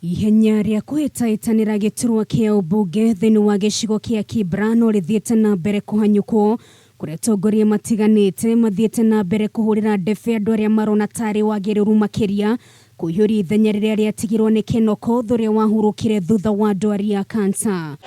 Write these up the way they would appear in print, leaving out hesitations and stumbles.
Ihenya rĩa kũhĩtahĩtanĩra gĩturwa kĩa ũmbunge thĩinĩ wa gĩcigo kĩa Kibra no rĩthiĩte na mbere kũhanyũkwo kũrĩa atongoria matiganĩte mathiĩte na mbere kũhũrĩra ndebe andũ arĩa marona tarĩ wagĩrĩru makĩria kũiyũria ithenya rĩrĩa rĩatigirwo nĩ Ken Okoth ũrĩa wahurũkire thutha wa ndwari ya cancer.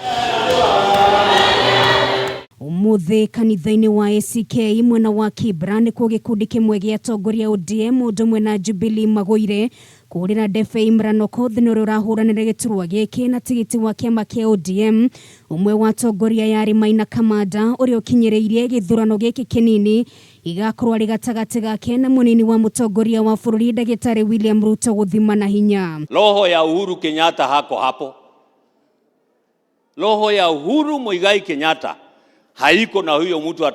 Ũmũthĩ kanitha-inĩ wa ACK mwena wa Kibra nĩkuo gĩkundi kĩmwe gĩa atongoria ODM ũndũ ũmwe na Jubilee magũire kũhũrĩra ndebe Imran Okoth nĩ ũrĩa ũrahũranĩra gĩturwa gĩkĩ na tigiti wa kĩama kĩa ODM. Ũmwe wa atongoria aya arĩ Maina Kamanda ũrĩa ũkinyĩrĩirie gĩthurano gĩkĩ kĩnini gĩgakorwo arĩ gatagatĩ gake na mũnini wa mũtongoria wa bũrũri ndagĩtarĩ William Ruto gũthimana hinya. Roho ya Uhuru Kenyatta hako hapo. Roho ya Uhuru Muigai Kenyatta haiko na huyo mtu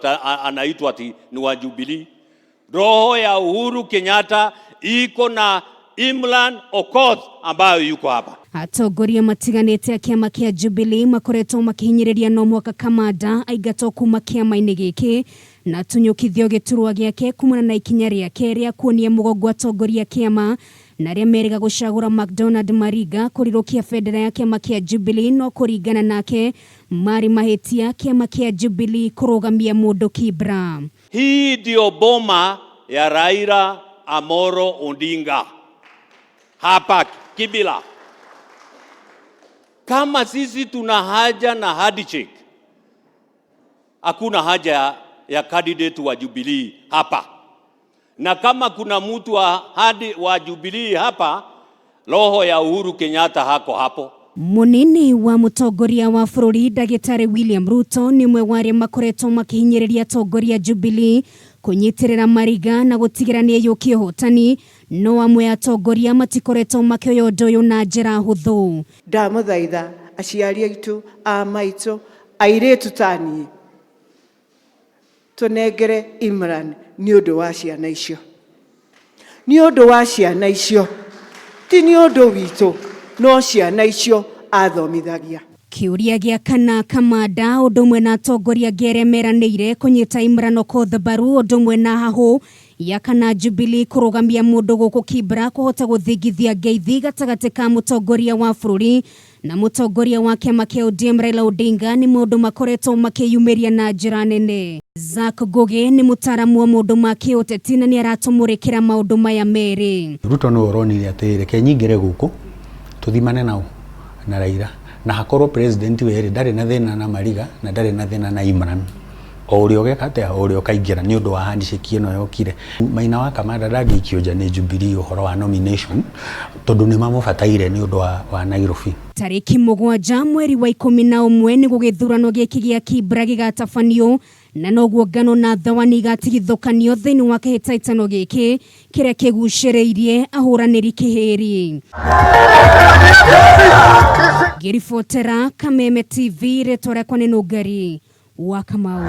anaitwa ati ni wa Jubilee. Roho ya Uhuru Kenyatta iko na Imran Okoth ambayo yuko hapa. Atongoria matiganĩte a kĩama kĩa Jubilee makoretwo makĩhinyĩrĩria no mũhaka Kamanda aingatwo kuma kĩama-inĩ gĩkĩ na atunyũkithio gĩturwa gĩake kumana na ikinya rĩake rĩa kuonia mũgongo atongoria a kĩama na arĩa merĩga gũcagũra McDonald Mariga kũrirũkia bendera ya kĩama kĩa Jubilee no kũringana nake marĩ mahĩtia kĩama kĩa Jubilee kũrũgamia mũndũ Kibra. Hii ndio boma ya Raila Amolo Odinga hapa Kibra. Kama sisi tuna haja na handshake, hakuna haja ya candidate wa Jubilee hapa. Na kama kuna mtu wa hadi wa Jubilee hapa, roho ya Uhuru Kenyatta hako hapo. Munini wa mũtongoria wa bũrũri ndagĩtarĩ William Ruto nĩ ũmwe wa arĩa makoretwo makĩhinyĩrĩria atongoria Jubilee kũnyitĩrĩra Mariga na gũtigĩra nĩ aiyũkia ũhotani, no amwe atongoria matikoretwo makĩoya ũndũ ũyũ na njĩra hũthũ. Ndamũthaitha aciari aitũ, a maitũ, airĩtu ta niĩ, tũnengere Imran nĩ ũndũ wa ciana icio. Nĩ ũndũ wa ciana icio, ti nĩ ũndũ witũ, no ciana icio athomithagia. Kĩũria gĩa kana Kamanda ũndũ ũmwe na atongoria angĩ arĩa meranĩire kũnyita Imran Okoth mbaru ũndũ ũmwe na hahũ ya kana Jubilee kũrũgamia mũndũ gũkũ Kibra kũhota gũthingithia ngeithi gatagatĩ ka mũtongoria wa bũrũri na mũtongoria wa kĩama kĩa ODM Raila Odinga nĩ maũndũ makoretwo makĩyumĩria na njĩra nene. Zack Ngugi nĩ mũtaaramu wa maũndũ ma kĩũteti na nĩ aratũmũrĩkĩra maũndũ maya merĩ. Ruto nĩwe ũronire atĩ reke nyingĩre gũkũ tũthimane nao na Raila na hakorwo president werĩ ndarĩ na thĩna na Mariga na ndarĩ na thĩna na Imran o ũrĩa ũgeka atĩa o ũrĩa ũkaingĩra nĩ ũndũ wa handshake ĩno yokire. Maina wa Kamanda ndangĩikio nja nĩ Jubilee ũhoro wa nomination tondũ nĩ mamũbataire nĩ ũndũ wa Nairobi. Tarĩki 7 mweri wa 11 nĩguo gĩthurano gĩkĩ gĩa Kibra gĩgatabanio na noguo ngano na thawani igatigithũkanio thĩinĩ wa kĩhĩtahĩtano gĩkĩ kĩrĩa kĩgucĩrĩirie ahũranĩri kĩhĩri. Ngĩribotera Kameme TV, rĩtwa rĩakwa nĩ Nũngari wa Kamau.